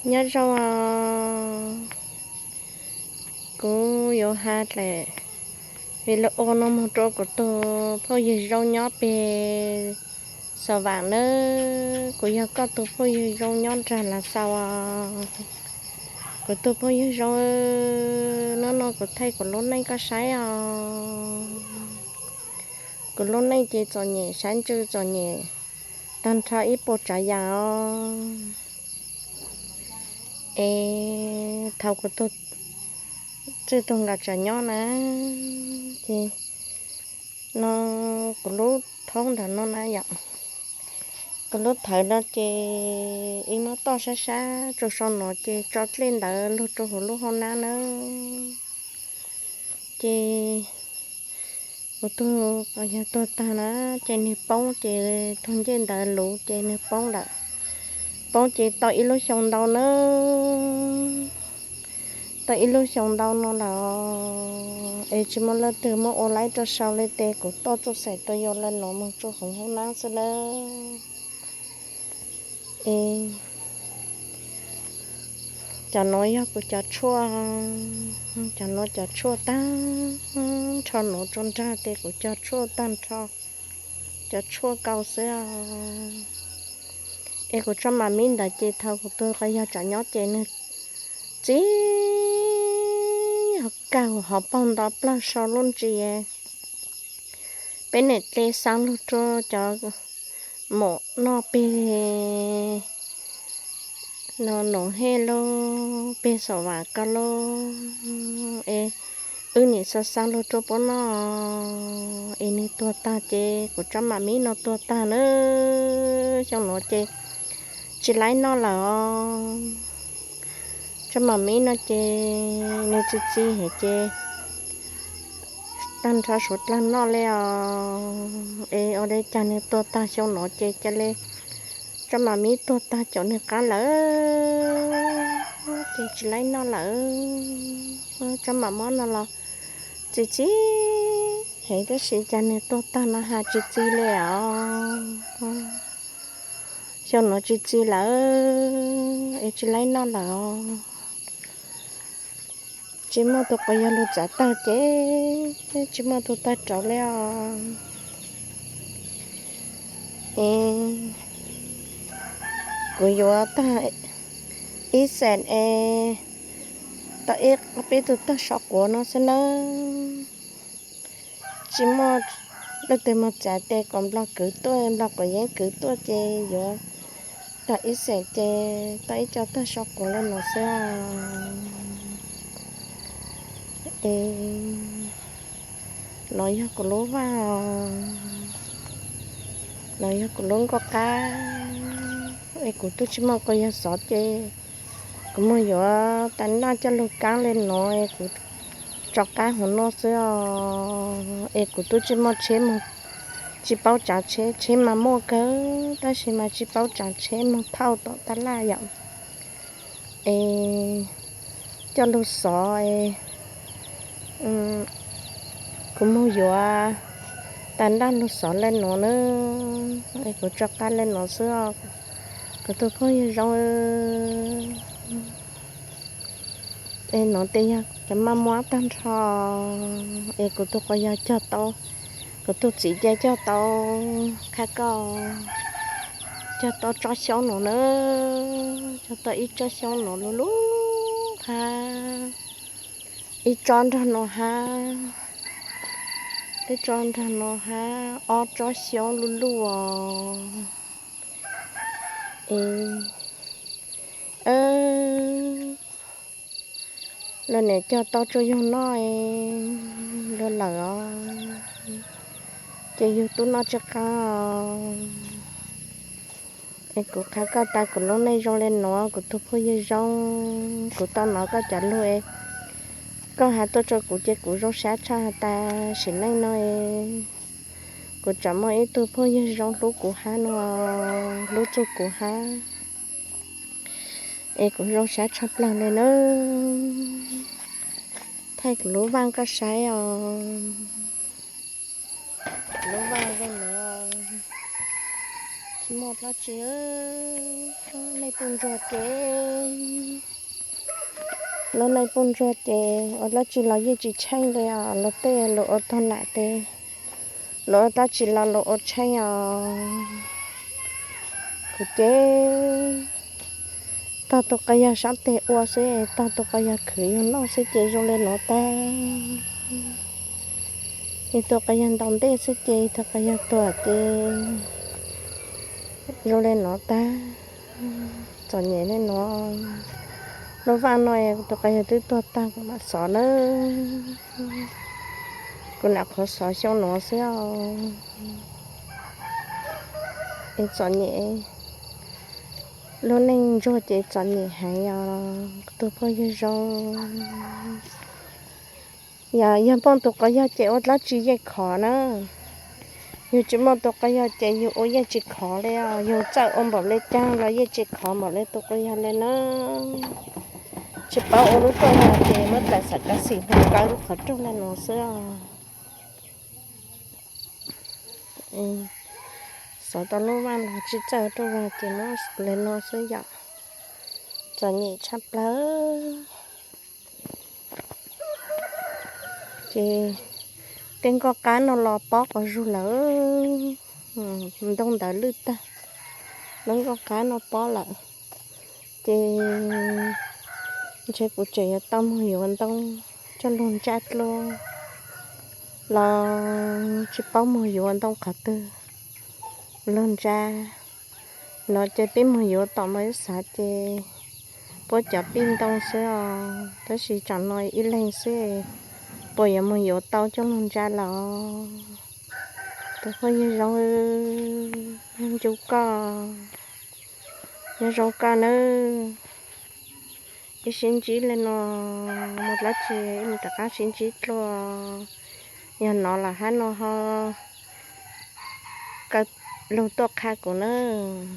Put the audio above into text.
Nyob zoo os, kuv yuav hais lawm, vim lawv ua no mus rau kuv tus phooj ywg zoo nyob pem Xav Vam nawb, kuv yog koj tus phooj ywg zoo nyob nram Lav Xaus os. Kuv tus phooj ywg zoo, hnub no kuv thaij kuv lub neej koj saib os. Kuv lub neej ces txom nyem, sab ntsws txom nyem tag nrho ib puas tsav yam os. Es thaum kuv tug txwj tug nkawd tseem nyob na, ces no kuv lub thoob ntawm no na yom, kuv lub thawv no ces ib muab toj sab sab tsuas sau no ces tso dlej ntawd lug rau huv lub hauv nab na. Ces kuv tug qos yog tuag tag na, ces nws poob ces tug ncej ntawd luv ces nws poob lawm. Poob ces tau ib lub xyoo ntau na, tau ib lub xyoo ntau no lawm es tsis muaj leej twg muab ua laib rau sau li ces kuv tuaj txuj xaim tuaj yuav lawv nuav mus tsuj huv hauv nab xwb lawm. Es cov nuav yog kuv cov tshuaj, cov nuav cov tshuaj tag nrho nuav tsuas nrag ces kuv cov tshuaj tag nrho, cov tshuaj kau xwb os. Es kuv tsob mam mib ntawd ces thaum kuv tug qos yog tseem nyob ces nws txi kawg hov paug nto plaug sau lub ntsis. Peb niam dle xaa lug rua cov mum noj peg no Noom Hej lauj, peg Xav Vam ko lauj, es wb niam xaa xaa lug rua puab noj, es nws tuag tag ces kuv tsob mam mib no tuag tag na. Xyoo nuav ces tsis laib noj lawm os. Tsob mam mib no ces nws txi txi heev ces tag nrho suav dlawg noj li os. Es ua li cas nws tuag tag xyoo nuav ces ca le tsob mam mib tuag tag caum nws qab lawm ces tsis laib noj lawm. Tsob mam mob no los txi txi heev tab sis cas nws tuag tag no has tsis txi li os. Xyoo nuav tsis txi lawm es tsis laib noj lawm os. Tsis muaj tug quas yawg lug txav tawg ces tsis muaj tug tawg rauv li os. Es kuv yuav tag ib xees es tau ib peb tug tawg sov quav no xwb nawb. Tsis muaj leej twg moog txav ces kom nplog kwv tuaj, nplog quav yeeb kwv tuaj ces yuav tag ib xees ces tau ib co tawg sov quav li no xwb. Es no yog kuv lub vaj, no yog kuv lub nkoj qab. Es kuv tub tsis muaj quas yawg xov ces kuv moog yuav tas naj coj lug kaab li no es kuv tso qab huv nuav xwb os. Es kuv tub tsis muaj tsheb moog, tsis paub tsaav tsheb, tsheb mas muaj kawg tab sis mas tsis paub tsaav tsheb moog thauj tom taj laj yom. Es coj lug xov es kuv moog yuav tas naj lug xov li no na. Es kuv tso qab li no xwb os. Kuv tug phooj ywg zoo, es no tes yog cov maj muab tag nrho. Es kuv tug quas yawg cog tau, kuv tug txiv ca cog tau, qha koj, cog tau tsob xyoob no na, cog tau ib tsob xyoob no lug lug hab, ib tsob nraag no hab, ib tsob nraag no hab, ob tsob xyoob lug lug os. Es luag niam cog tau tsuas yug noj luag lawm os, ces yug tub noj tsi qaab os. Es kuv qha koj tas kuv lub neej zoo li nuav, kuv tug phooj ywg zoo, kuv tau nov koj cov lug es koj has tuaj rua kuv ces kuv zoo sab tshaj has tas sim neej no es kuv tseem muaj ib tug phooj ywg zoo hlub kuv hab nua, hlub txug kuv hab. Es kuv zoo sab tshaj plawg li nawb. Thaij kuv lub vaaj koj saib os. Lub vaaj zoo nuav. Muaj dlaab tsi, neej poj ntsuag ces, lub neej poj ntsuag ces ua dlaab tsi los yeej tsis tsheej li os, luag tej luag ua tug nam tes, luag ua dlaab tsi los luag ua tsheej os. Kuv ces tog tus quas yawg sab tes ua xwb, tog tus quas yawg khwv yug noj xwb ces zoo le nuav tag. Ib tug quas yawg ntaus ntej xwb ces ib tug quas yawg tuag ces zoo le nuav tag. Txom nyem le nuav. Lub vaaj no kuv tus quas yawg twb tuag tag kuv mam xov nawb. Kuv nam qhuav xov xyoo nuav xwb os. Es txom nyem, lub neej ntsuag ces txom nyem heev os kuv tug phooj ywg zoo. Yog yawg muaj tus quas yawg ces ua dlaab tsi yeej khov na. Yug tsis muaj tus quas yawg ces yug ua yeej tsis khov li os, yug txawj ua npaum le caag los yeej tsis khov npaum le tus quas yawg li na. Tsis paub ua lub rooj no ces muab tawm xav kav xim hnav kaw lub qhov rooj le nuav xwb os. Xov tau lub vaaj los tsis txawj ua rooj vag ces muab le nuav xwb yom. Txom nyem tshaj plawg. Ces tej nkoj qab no los pob quas zug lawm, ntoo ntawd lwj tag, lub nkoj qab no pob lawm. Ces ntshe kuv tseem yuav tau moog yuav ntoo coj lug ntsab dlua los tsis paub moog yuav ntoo qhov twg lug ntsab. No ces peb moog yuav tom mos ib xav ces puab cov pij ntoo xwb os, tab sis tsam no ib leeg xwb, puas yuav moog yuav tau coj lug ntsab los. Tus phooj ywg zoo, ncu koj, nyob zoo koj nawb. Ib sib ntsib le no, mus dlaab tsi mus rov qaab sib ntsib dlua. Yog no los hab no ho kaw lug tuaj qha kuv nawb.